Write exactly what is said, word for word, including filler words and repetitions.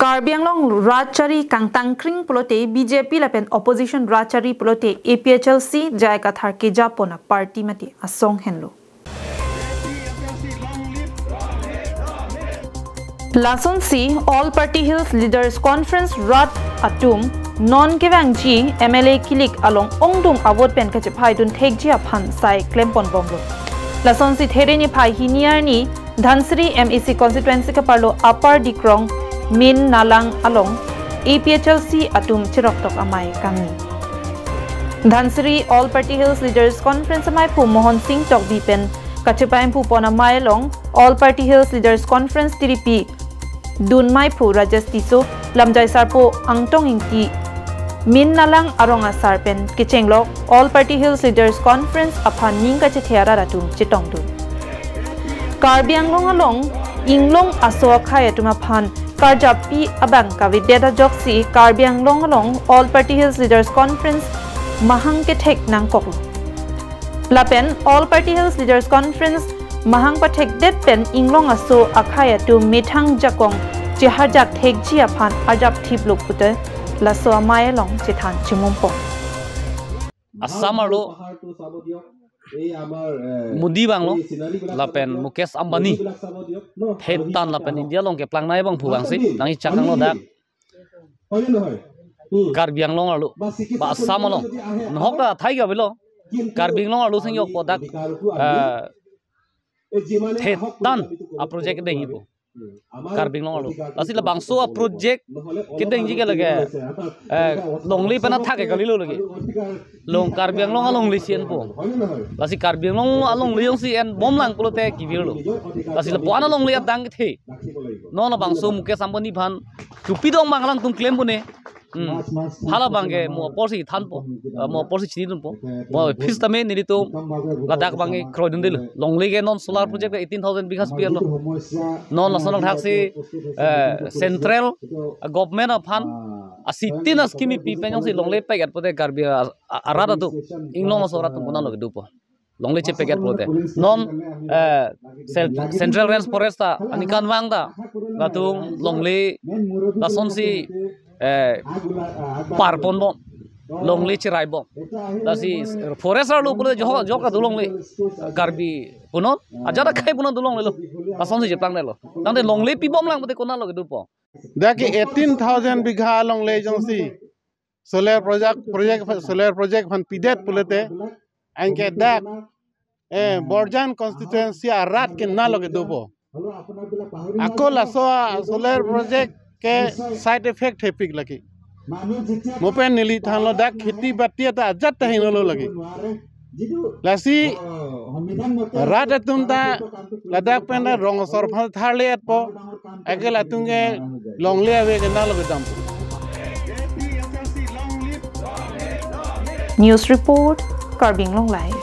Karbi Anglong rat chari kangtangkring pulote B J P lapen opposition rat chari pulote A P H L C J I Kathar kejapon a party mate asong henlo. Lasonsi All Party Hills Leaders Conference rat atum non kevangji M L A kilik along ongdung a-vote pen kachepaidun thekji aphan sai klempon bomlo. Lasonsi There niphai hini arni Dhansiri M A C constituency kaparlo Upper Dikrong Min Nalang along A P H L C atum cheroktok amei kangni. Dhansiri All Party Hills Leaders Conference ameiphu Mohon Singh Tokbi pen kachepaimphupon amei along All Party Hills Leaders Conference tiripi dun meiphu Rajesh Tisso, lamjai sarpo Angtong Ingti, Min Nalang arong asar pen kechenglok All Party Hills Leaders Conference aphan ning kachethe arat atum chetongdun. Karbi Anglong along inglong aso akhei atum aphan karjappi abang kavedet ajoksi Karbi Anglong along All Party Hills Leaders Conference mahang kethek nangkoklo. Lapen All Party Hills Leaders Conference mahang pathekdet pen inglong aso akhei atum methang jakong cheharjak thekji aphan arjap thiplo pute laso amei along chethan chimumpo. Assam arlo Modi banglo lapen Mukesh Ambani, thetan lapen India along keplang nai bangphu bangsi nangchak kanglo dak Karbi Anglong arlo ba Assam along nohok ta thai ga bilo. Karbi Anglong arlo sing yok po dak, eh, thetan a-project dengji po Karbi Anglong arlo. Lasi labangso a-project kedengji ke lake, eh, longle pen athak ke kalilo lake. Long Karbi Anglong alongle si enpo. Lasi Karbi Anglong alongle jongsi enbomlang pulote kevirlo. Lasi lapu-an alongle adang kethe. Non labangso Mukesh Ambani aphan kopi dong bang alangtum klem pune. Hmm. Hala abang ke mo aporsi thanpo, eh, mo aporsi chinidunpo. Mo phis tame nelitum ladak abang ke kroidundelo. Longle ke non solar project ke eighteen thousand bighas pi arlo. Non lason thaksi, eh, central, eh, government aphan asitin a-scheme pi pen jongsi longle paket pote Karbi a-, a-, arat atum, inglong aso arat atum konatlo kedopo. Longle chepaket pulote. Non, eh, cel-, Central Range Forest ta aningkanvang ta latum longle lasonsi, eh, parponbom, longle cheraibom. Lasi forest arlo pulote jok jok adu longle Karbi punon, ajat akhei punon adu longlelo. Lasonsi cheplangdetlo. Tangte longle pibomlang pote konatlo kedopo. Dak ke eighteen thousand bigha longle jongsi solar project, project, solar project aphan pidet pulote, anke dak, eh, Borjan constituency arat konatlo kedopo. Ako laso a-solar project ke side effect hepik lake. Mo pen neli thanlo dak kheti bati ta ajat ta hinolo lake. Lasi rat atum ta ladak pen ta rong asor aphan tharle-etpo. Anke latum ke longle ave konatlo kedam. News report, Karbi Anglong Live.